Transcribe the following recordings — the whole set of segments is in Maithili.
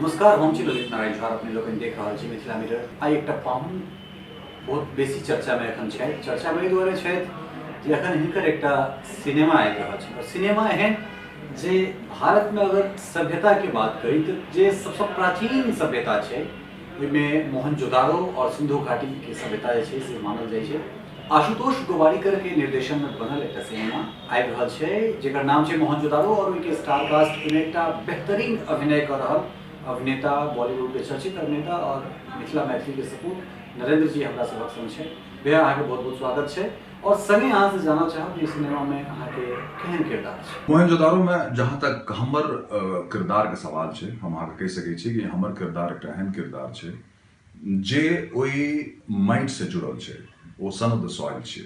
नमस्कार, हम छी ललित नारायण झा, अपने लोकनि देख रहल छी मिथिला मिरर। आइ एकटा पाहुन बहुत बेसी चर्चामे एखन छथि। चर्चामे एहि दुआरे छथि जे एखन हिनकर एकटा सिनेमा आबि रहल छै और सिनेमा एहन जे भारतमे अगर सभ्यताके बात करी तऽ जे सबसँ प्राचीन सभ्यता छै ओहिमे मोहनजोदाड़ो और सिंधु घाटीके सभ्यता जे छै से मानल जाइ छै। आशुतोष गोवारीकर के निर्देशन में बनल एकटा सिनेमा आबि रहल छै जेकर नाम छै मोहनजोदाड़ो और ओहिके स्टार कास्ट ओहिमे एकटा बेहतरीन अभिनय कऽ रहल अभिनेता, बॉलीवुड के चर्चित अभिनेता और मिथिला मैथिली के सपूत नरेंद्र जी हमरा सभक संग छै। भैया, अहाँके बहुत बहुत स्वागत छै और संगे अहाँ से जानऽ चाहब जे सिनेमा में अहाँके केहन किरदार छै। मोहनजोदाड़ो में जहाँ तक हमर किरदार के सवाल छै, हम अहाँके कहि सकै छी कि हमर किरदार एकटा एहन किरदार छै जे ओहि माटिसँ जुड़ल छै, ओ सन ऑफ the soil छै।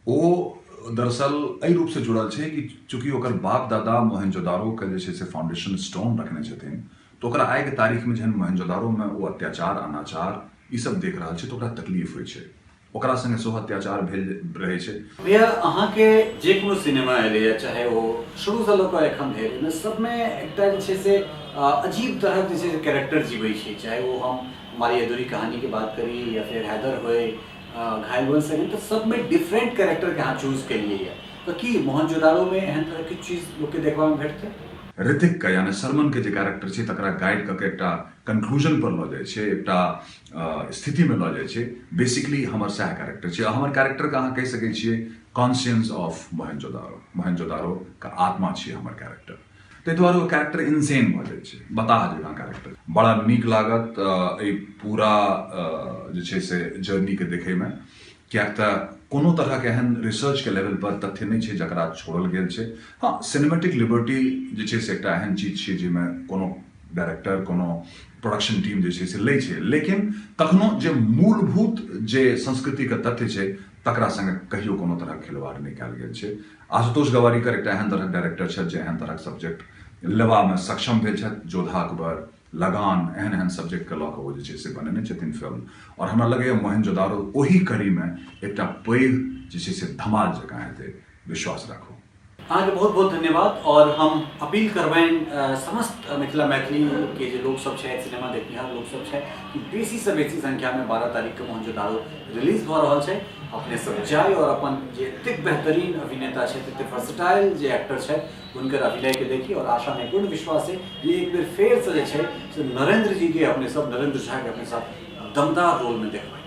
ओ दरअसल एहि रूपसँ जुड़ल छै कि चूँकि ओकर बाप दादा मोहनजोदाड़ोके जे छै से फाउंडेशन स्टोन रखने छथिन, तऽ ओकरा आइके तारीखमे जहन मोहनजोदाड़ोमे ओ अत्याचार अनाचार ई सब देख रहल छै तऽ ओकरा तकलीफ होइ छै, ओकरा संगे सेहो अत्याचार भेल रहै छै। भैया, अहाँके जे कोनो सिनेमा एलैए, चाहे ओ शुरूसँ लऽ कऽ एखन धरि, ओहिमे सबमे एकटा जे छै से अजीब तरहक जे छै से कैरेक्टर जीबै छै, चाहे ओ हम हमारी अधूरी कहानीके बात करी या फेर हैदर होइ, घायल वन सेकेंड, तऽ सबमे डिफरेंट कैरेक्टरके अहाँ चूज केलियै। तऽ की मोहनजोदाड़ोमे एहन तरहके चीज लोकके देखबामे भेटतै? ऋतिकके यानी सरमनके जे कैरेक्टर छै तकरा गाइड कऽ के एकटा कंक्लूजन पर लऽ जाइ छै, एकटा स्थितिमे लऽ जाइ छै। बेसिकली हमर सएह कैरेक्टर छै। हमर कैरेक्टरके अहाँ कहि सकै छियै कॉन्सियंस ऑफ मोहनजोदाड़ो, मोहनजोदाड़ोके आत्मा छियै हमर कैरेक्टर। ताहि दुआरे ओ कैरेक्टर इनसेन भऽ जाइ छै, बताह जकाँ कैरेक्टर। बड़ा नीक लागत एहि पूरा जे छै से जर्नीके देखैमे, किएक तऽ कोनो तरहक एहन रिसर्चके लेवल पर तथ्य नहि छै जकरा छोड़ल गेल छै। हँ, सिनेमेटिक लिबर्टी जे छै से एकटा एहन चीज छियै जाहिमे कोनो डायरेक्टर, कोनो प्रोडक्शन टीम जे छै से लै छै, लेकिन कखनो जे मूलभूत जे संस्कृतिके तथ्य छै तकरा सङ्गे कहियो कोनो तरहक खिलवाड़ नहि कयल गेल छै। आशुतोष गवारीकर एकटा एहन तरहक डायरेक्टर छथि जे एहन तरहक सब्जेक्ट लेबामे सक्षम भेल छथि। जोधा अकबर, लगान, एहन एहन सब्जेक्टके लऽ कऽ ओ जे छै से बनेने छथिन फिल्म, आओर हमरा लगैए मोहनजोदाड़ो ओही कड़ीमे एकटा पैघ जे छै से धमाल जकाँ हेतै, विश्वास राखू। अहाँके बहुत बहुत धन्यवाद और हम अपील करबनि समस्त मिथिला मैथिली के जे लोक सब छथि, सिनेमा देखनिहार लोक सब छथि कि बेसी से बेसी संख्या में 12 तारीख के मोहनजोदाड़ो रिलीज भऽ रहल छै, अपने सब जाय और अपन जे एतेक बेहतरीन अभिनेता छथि, एतेक वर्सेटाइल जे एक्टर छथि, हुनकर अभिनय के देखी और आशा में पूर्ण विश्वास है जे एक बेर फेर से जे छै से नरेंद्र जी के अपने सब, नरेंद्र झा के अपने सब दमदार रोल में देखबै।